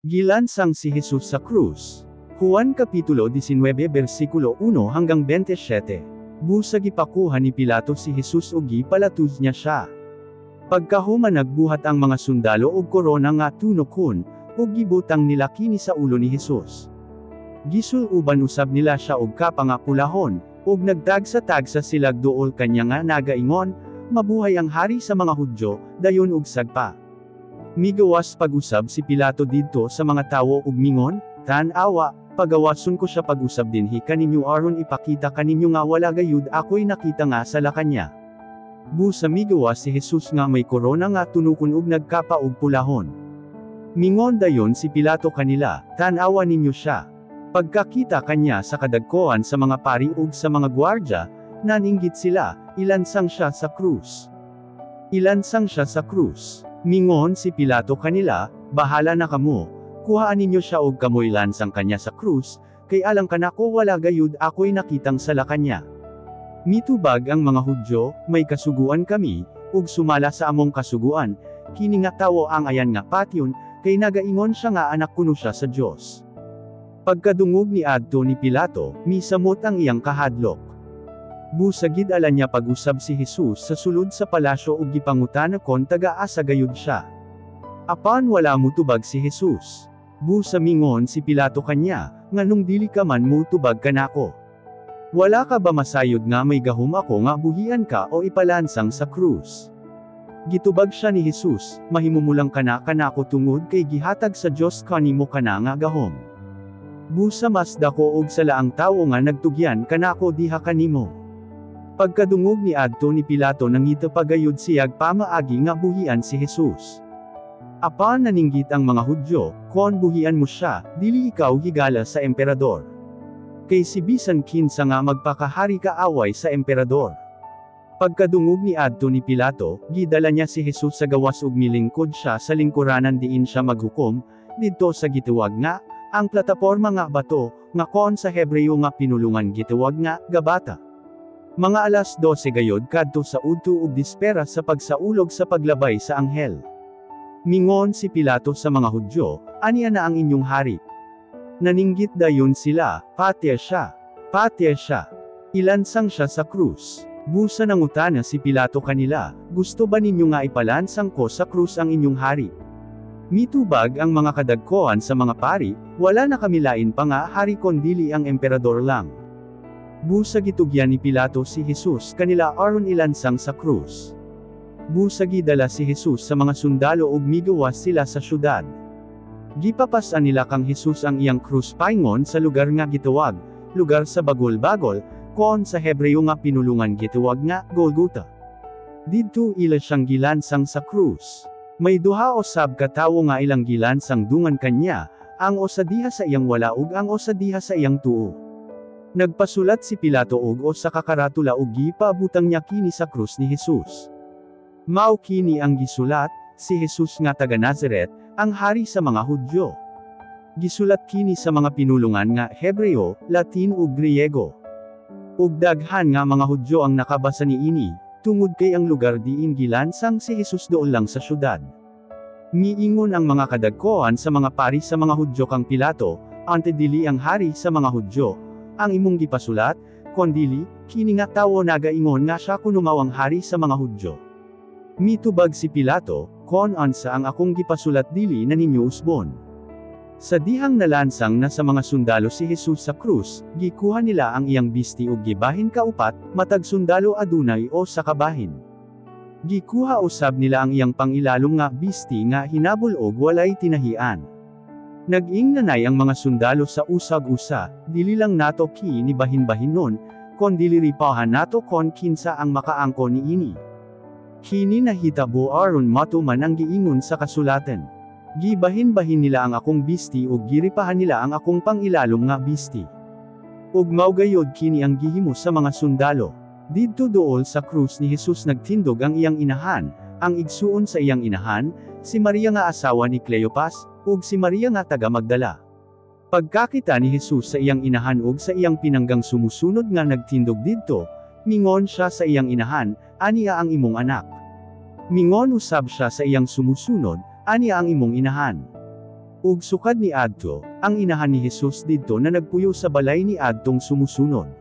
Gilansang si Jesus sa krus. Juan Kapitulo 19 versikulo 1 hanggang 27. Busa gipakuha ni Pilato si Jesus ug gipalatud niya siya. Pagkahuman, nagbuhat ang mga sundalo og korona nga tunokon, ug gibutang nila kini sa ulo ni Jesus. Gisul-uban usab nila siya og kapa nga pulahon, ug nagtagsa-tagsa silag duol kanya nga nagaingon, "Mabuhay ang hari sa mga Hudyo," dayon og sagpa. Migawas pag-usab si Pilato didto sa mga tawo ug mingon, "Tan-awa, pagawason ko siya pag-usab dinhi kaninyo aron ipakita kaninyo nga wala gayud ako'y nakita nga sala kanya." Busa migawas si Jesus nga may korona nga tunukon ug nagkapa og pulahon. Mingon dayon si Pilato kanila, "Tan-awa ninyo siya." Pagkakita kanya sa kadagkoan sa mga pari ug sa mga gwardya, naninggit sila, "Ilansang siya sa krus. Ilansang siya sa krus." Mingon si Pilato kanila, "Bahala na kamo, kuhaan ninyo siya og kamoy lansang kanya sa krus, kay alang kanako wala gayud ako'y nakitang sala kanya." Mitubag ang mga Hudyo, "May kasuguan kami, ug sumala sa among kasuguan, kini nga tawo ang ayan nga patyon, kay nagaingon siya nga anak kuno siya sa Dios." Pagkadungog ni adto ni Pilato, misamot ang iyang kahadlok. Busa gidala niya pag-usab si Jesus sa sulod sa palasyo ug gipangutana kon taga-asa gayud siya. Apan wala mutubag si Jesus. Busa mingon si Pilato kanya, "Nganong dili ka man mutubag kanako? Wala ka ba masayod nga may gahom ako nga buhian ka o ipalansang sa krus?" Gitubag siya ni Jesus, "Mahimumulang kana kanako tungod kay gihatag sa Dios kanimo kana nga gahom. Busa mas dako og sala ang tawo nga nagtugyan kanako diha kanimo." Pagkadungog ni adto ni Pilato, nangita pagayod siyag pamaagi nga buhian si Jesus. Apan naninggit ang mga Hudyo, "Kon buhian mo siya, dili ikaw higala sa emperador. Kay si bisan kinsa nga magpakahari kaaway sa emperador." Pagkadungog ni adto ni Pilato, gidala niya si Jesus sa gawas ug milingkod siya sa lingkuranan diin siya maghukom, didto sa gitawag nga ang plataporma nga bato, nga kon sa Hebreo nga pinulungan gitawag nga Gabata. Mga alas 12 gayod kadto sa udto ug dispera sa pagsaulog sa paglabay sa anghel. Mingon si Pilato sa mga Hudyo, "Ania na ang inyong hari." Naninggit dayon sila, "Patya siya. Patya siya. Ilansang siya sa krus." Busa nangutana si Pilato kanila, "Gusto ba ninyo nga ipalansang ko sa krus ang inyong hari?" Mitubag ang mga kadagkoan sa mga pari, "Wala na kami lain pa nga hari kondili ang emperador lang." Busa gitugyan ni Pilato si Jesus kanila aron ilansang sa krus. Busa gidala si Jesus sa mga sundalo ug migawas sila sa syudad. Gipapas-an nila kang Jesus ang iyang krus paingon sa lugar nga gitawag lugar sa bagol-bagol, kon sa Hebreo nga pinulungan gitawag nga Golgota. Didto ila siyang gilansang sa krus. May duha usab ka tawo nga ilang gilansang dungan kanya, ang usa diha sa iyang wala ug ang usa diha sa iyang tuo. Nagpasulat si Pilato og usa ka karatula ug gipabutang niya kini sa krus ni Jesus. Mao kini ang gisulat, "Si Jesus nga taga Nazaret, ang hari sa mga Hudyo." Gisulat kini sa mga pinulungan nga Hebreo, Latin ug Griego. Ug daghan nga mga Hudyo ang nakabasa niini, tungod kay ang lugar diin gilansang si Jesus dool lang sa syudad. Miingon ang mga kadagkoan sa mga pari sa mga Hudyo kang Pilato, "Ante dili ang hari sa mga Hudyo ang imong gipasulat, kondili, kini nga tawo nagaingon nga siya kuno mao ang hari sa mga Hudyo." Mitubag si Pilato, "Kon unsa ang akong gipasulat dili na ninyo usbon." Sa dihang nalansang na sa mga sundalo si Jesus sa krus, gikuha nila ang iyang bisti ug gibahin kaupat, matag sundalo adunay usa ka bahin. Gikuha usab nila ang iyang pangilalom nga bisti nga hinabol og walay tinahian. Nag-ingnanay ang mga sundalo sa usag-usa, "Dili lang nato kini bahin-bahinon, kon dili ripahan nato kon kinsa ang makaangko niini." Kini nahitabo aron matuman ang giingon sa kasulatan, "Gibahin-bahin nila ang akong bisti ug giripahan nila ang akong pangilalom nga bisti." Ug mao gayod kini ang gihimo sa mga sundalo. Didto duol sa krus ni Jesus nagtindog ang iyang inahan, ang igsuon sa iyang inahan, si Maria nga asawa ni Cleopas, ug si Maria nga taga Magdala. Pagkakita ni Jesus sa iyang inahan ug sa iyang pinanggang sumusunod nga nagtindog didto, mingon siya sa iyang inahan, "Ania ang imong anak." Mingon usab siya sa iyang sumusunod, "Ania ang imong inahan." Ug sukad ni adto, ang inahan ni Jesus didto na nagpuyo sa balay ni adtong sumusunod.